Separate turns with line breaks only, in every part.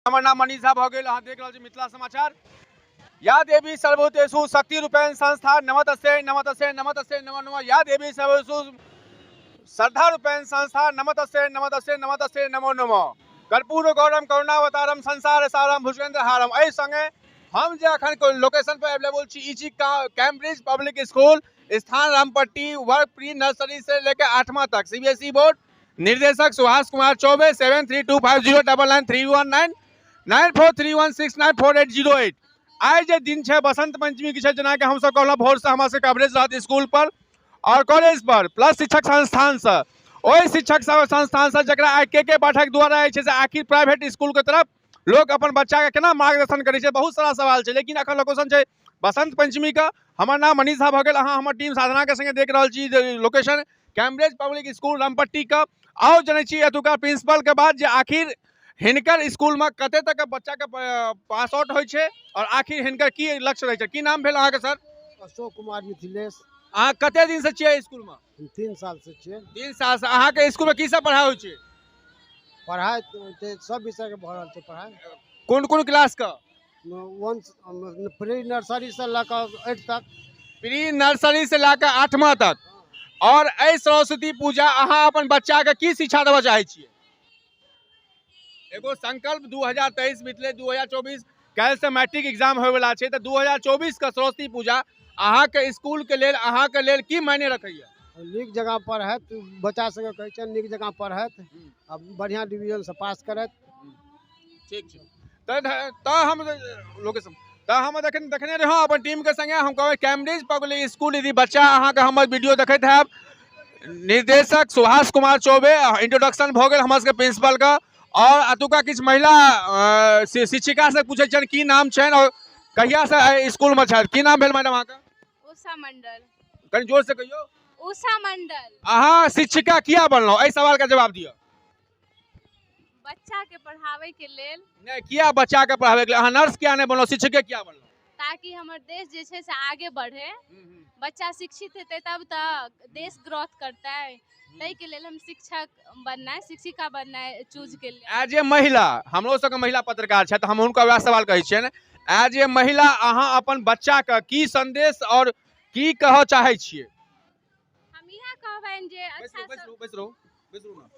हमर नाम मनीष झा भऽ गेल। अहाँ देख रहल छी मिथिला समाचार। या देवी सर्वभूतेषु शक्ति रूपेण संस्था नमतस्यै नमतस्यै नमतस्यै नमो नमः। या देवी सर्वभूतेषु श्रद्धा रूपेण संस्था नमतस्यै नमतस्यै नमतस्यै नमो नमः। कर्पूर गौरम करुणावतारम संसार सारम भुजगेंद्र हारम। एहि संगे हम जे अखन लोकेशन पर अवेलेबल छी, ई छी कैम्ब्रिज पब्लिक स्कूल, स्थान रामपट्टी, वर्ग प्री नर्सरी से लेकर 8वां तक, सीबीएसई बोर्ड, निर्देशक सुभाष कुमार चौबे, 7325 099319, 9431694808। आइ जे दिन छै बसंत पंचमी के छै, जेनाकि हमसब कहलहुँ भोरसँ हमरा सबके कवरेज रहत स्कूल पर और कॉलेज पर, प्लस शिक्षक संस्थानसँ, ओहि शिक्षक संस्थानसँ जकरा आइ के पाठक द्वारा जे छै से आखिर प्राइवेट स्कूलके तरफ लोक अपन बच्चाके केना मार्गदर्शन करै छै, बहुत सारा सवाल छै। लेकिन अखन लोकेशन छै बसंत पंचमी के। हमर नाम मनीष झा भऽ गेल। अहाँ हमर टीम साधनाके संगे देख रहल छी जे location Cambridge public school Rampatti के। आउ जनै छी एतुका प्रिंसिपल के बात जे आखिर हिनकर स्कूलमे कते तक बच्चाके पास आउट होइ छै और आखिर हिनकर की लक्ष्य रहै छै। की नाम भेल अहाँके सर?
अशोक कुमार मिथिलेश।
अहाँ कते दिन से छियै स्कूलमे?
हम 3 साल से छियै।
3 साल से। अहाँके स्कूलमे की सब पढ़ाइ होइ छै?
पढ़ाइ तऽ सब विषयके भऽ रहल छै पढ़ाइ।
कोन कोन क्लासके?
वन प्री नर्सरी से लऽ कऽ 8 तक।
प्री नर्सरी से लऽ कऽ 8वां तक। और एहि सरस्वती पूजा अहाँ अपन बच्चाके की शिक्षा देबऽ चाहै छियै? एगो संकल्प 2023 बीतलै, 2024 काल्हि से मैट्रिक एग्जाम होयवला छै, तऽ 2024 के सरस्वती पूजा अहाँके स्कूलके लेल, अहाँके लेल की मायने रखैया?
नीक जगह पढ़त, बच्चा सबके कहै छियनि नीक जगह पढ़त आ बढ़िआँ डिवीजनसँ पास करत।
ठीक छै। तऽ हम लोकेशन तऽ हम देखने रहौं अपन टीमके संगे। हम कहबै कैम्ब्रिज पब्लिक स्कूल, यदि बच्चा अहाँके हमर वीडियो देखैत हैब, निर्देशक सुभाष कुमार चौबे, इंट्रोडक्शन भऽ गेल हमर सबके प्रिंसिपलके। और एतुका किछु महिला शिक्षिका से पूछै छियनि की नाम छनि और कहियासँ एहि स्कूलमे छथि। की नाम भेल मैडम अहाँके?
उषा मंडल।
कनि जोर से कहियौ।
उषा मंडल।
अहाँ शिक्षिका किया बनलहुँ, एहि सवालके जवाब दिअ।
बच्चा के पढ़ाबै के लेल।
नहि, किया बच्चा के पढ़ाबै के लेल? अहाँ नर्स किया नहि बनलहुँ, शिक्षके किया बनलहुँ?
ताकि हमर देश जे छै से आगे बढ़े, बच्चा शिक्षित हेतै तब तऽ देश ग्रोथ करतै, ताहिके लेल हम शिक्षक बननाइ, शिक्षिका बननाइ चूज केलियै।
एज ए महिला, हमरो सबके महिला पत्रकार छथि, हम हुनका वएह सवाल कहै छियनि, एज ए महिला अहाँ अपन बच्चाके की संदेश और की कहऽ चाहै छियै?
हम इएह कहबनि जे अच्छा
बैस रहू, बैस रहू, बैस रहू ना।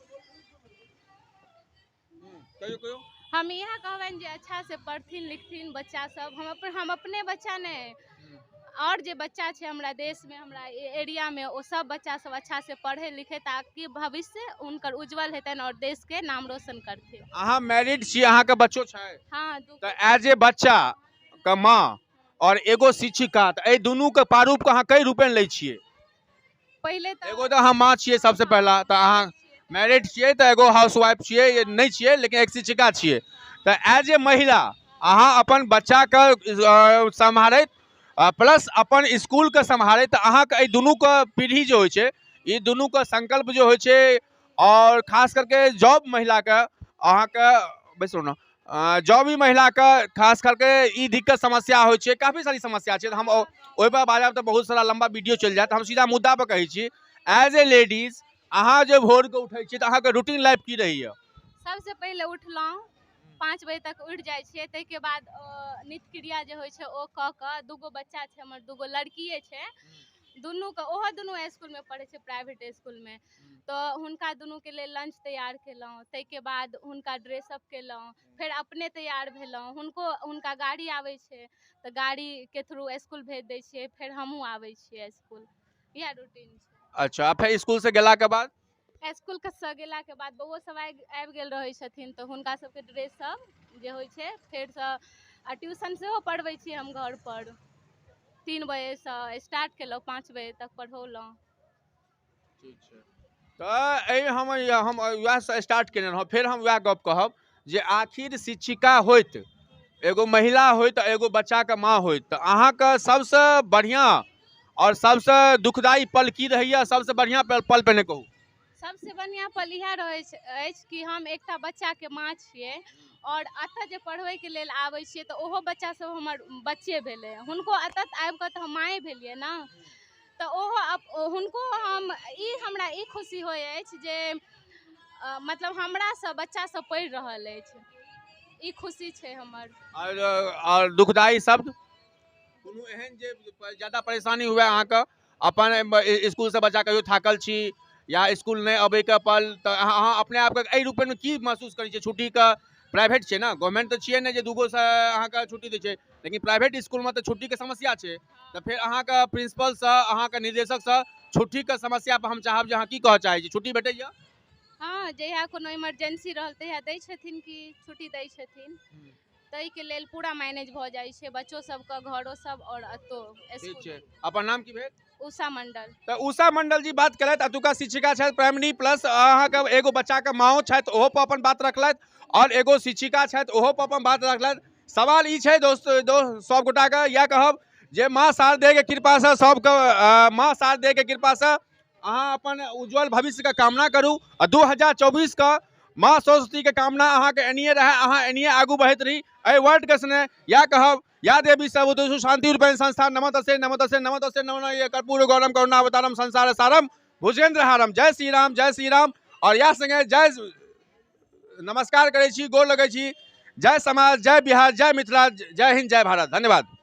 कहियौ, कहियौ।
हम इएह कहबनि जे अच्छा से पढ़थिन लिखथिन बच्चा सब। हम अपने बच्चा नहि, आओर जे बच्चा छै हमरा देशमे, हमरा एरियामे, ओ सब बच्चा सब अच्छा से पढ़े लिखे ताकि भविष्य हुनकर उज्जवल हेतनि और देशके नाम रोशन करथिन।
अहाँ मैरिड छी, अहाँके बच्चो छै?
हाँ,
तऽ एज ए बच्चा के माँ और एगो शिक्षिका, तऽ एहि दुनूके प्रारूपके अहाँ कै रूपेण लै छियै?
पहिले तऽ
एगो तऽ अहाँ माँ छियै सबसे पहला, तऽ अहाँ मैरिड छियै, तऽ एगो हाउस वाइफ छियै, नहि छियै लेकिन एक शिक्षिका छियै, तऽ एज ए महिला अहाँ अपन बच्चाके सम्हारैत प्लस अपन स्कूलके सम्हारैत, तऽ अहाँके एहि दुनूके पीढ़ी जे होइ छै, ई दुनूके संकल्प जे होइ छै, और खास करके जॉब महिलाके अहाँके बैसू ने, जॉब ही महिलाके खास करके ई दिक्कत समस्या होइ छै, काफी सारी समस्या छै, तऽ हम ओहिपर बाजब तऽ बहुत सारा लम्बा वीडियो चलि जायत। हम सीधा मुद्दा पर कहै छी, एज ए लेडीज अहाँ जे भोरके उठै छी तऽ अहाँके रूटीन लाइफ की रहैया?
सबसे पहिले उठलहुँ, 5 बजे तक उठि जाइ छियै, ताहिके बाद नित्यक्रिया जे होइ छै ओ कऽ कऽ, 2 बच्चा छै हमर, 2 लड़किए छै, दुनूके, ओहो दुनू स्कूलमे पढ़ै छै, प्राइवेट स्कूलमे, तऽ हुनका दुनूके लेल लंच तैयार केलहुँ, ताहिके बाद हुनका ड्रेसअप केलहुँ, फेर अपने तैयार भेलहुँ, हुनका गाड़ी आबै छै तऽ गाड़ीके थ्रू स्कूल भेज दै छियै, फेर हमहूँ आबै छियै स्कूल, इएह रूटीन छै।
अच्छा, फेर स्कूलसँ गेलाके बाद?
स्कूलसँ गेलाके बाद बौओ सब आबि गेल रहै छथिन तऽ हुनका सबके ड्रेस सब जे होइ छै फेरसँ, आ ट्यूशन सेहो पढ़बै छियै हम घर पर, 3 बजेसँ स्टार्ट केलहुँ, 5 बजे तक पढ़ौलहुँ।
ठीक छै। तऽ एहि हम वएहसँ स्टार्ट केने रहौँ, फेर हम वएह गप कहब जे आखिर शिक्षिका होइत, एगो महिला होइत, एगो बच्चाके माँ होइत, तऽ अहाँके सबसँ बढ़िआँ और सबसँ दुखदायी पल की रहैया? सबसँ बढ़िआँ पल पहिने कहू।
सबसँ बढ़िआँ पल इएह रहै अछि कि हम एकटा बच्चाके माँ छियै और एतऽ जे पढ़बैके लेल आबै छियै तऽ ओहो बच्चा सब हमर बच्चे भेलै, हुनको एतऽ आबिकऽ तऽ हम माँए भेलियै ने, तऽ ओहो हुनको हम ई हमरा ई खुशी होइ अछि जे मतलब हमरासँ बच्चा सब पढ़ि रहल अछि, ई खुशी छै हमर।
आओर दुखदायी शब्द कोनो एहन जे ज्यादा परेशानी हुए अहाँके अपन स्कूलसँ बच्चा, कहियो थाकल छी या स्कूल नहि अबैके पल, तऽ अहाँ अपने आपके एहि रूपमे की महसूस करै छियै? छुट्टीके प्राइवेट छै ने, गवर्नमेंट तऽ छियै नहि जे दूगोसँ अहाँके छुट्टी दै छै, लेकिन प्राइवेट स्कूलमे तऽ छुट्टीके समस्या छै। तऽ फेर अहाँके प्रिंसिपलसँ, अहाँके निदेशकसँ छुट्टीके समस्या पर हम चाहब जे अहाँ की कहऽ चाहै छी? छुट्टी भेटैया?
हँ, जहिया कोनो इमरजेंसी रहल तहिया दै छथिन कि छुट्टी दै छथिन। ताहिके लेल पूरा मैनेज भऽ जाइ छै, बच्चो सबके, घरो सब आओर एतौ।
ठीक छै। अपन नाम की भेल?
उषा मंडल।
तऽ उषा मंडल जी बात केलथि, एतुका शिक्षिका छथि प्राइमरी, प्लस अहाँके एगो बच्चाके माँओ छथि, ओहो पर अपन बात रखलथि, आओर एगो शिक्षिका छथि, ओहो पर अपन बात रखलथि। सवाल ई छै दोस्त, दोस्त सब गोटाके इएह कहब जे माँ शारदेके कृपासँ सबके, माँ शारदेके कृपासँ अहाँ अपन उज्जवल भविष्यके कामना करू आ 2024के माँ सरस्वतीके कामना अहाँके एनिए रहए, अहाँ एनिए आगू बढ़ैत रही। एहि वर्डके सने इएह कहब, या देवी सर्वभूतेषु शांति रूपेण संस्था, नमः तस्यै नमः तस्यै नमः तस्यै नमः नमः। कर्पूर गौरम करुणावतारम संसार सारम भुजेन्द्र हारम। जय श्री राम, जय श्री राम। आओर इएह सङ्गे जय नमस्कार करै छी, गोर लगै छी। जय समाज, जय बिहार, जय मिथिला, जय हिंद, जय भारत। धन्यवाद।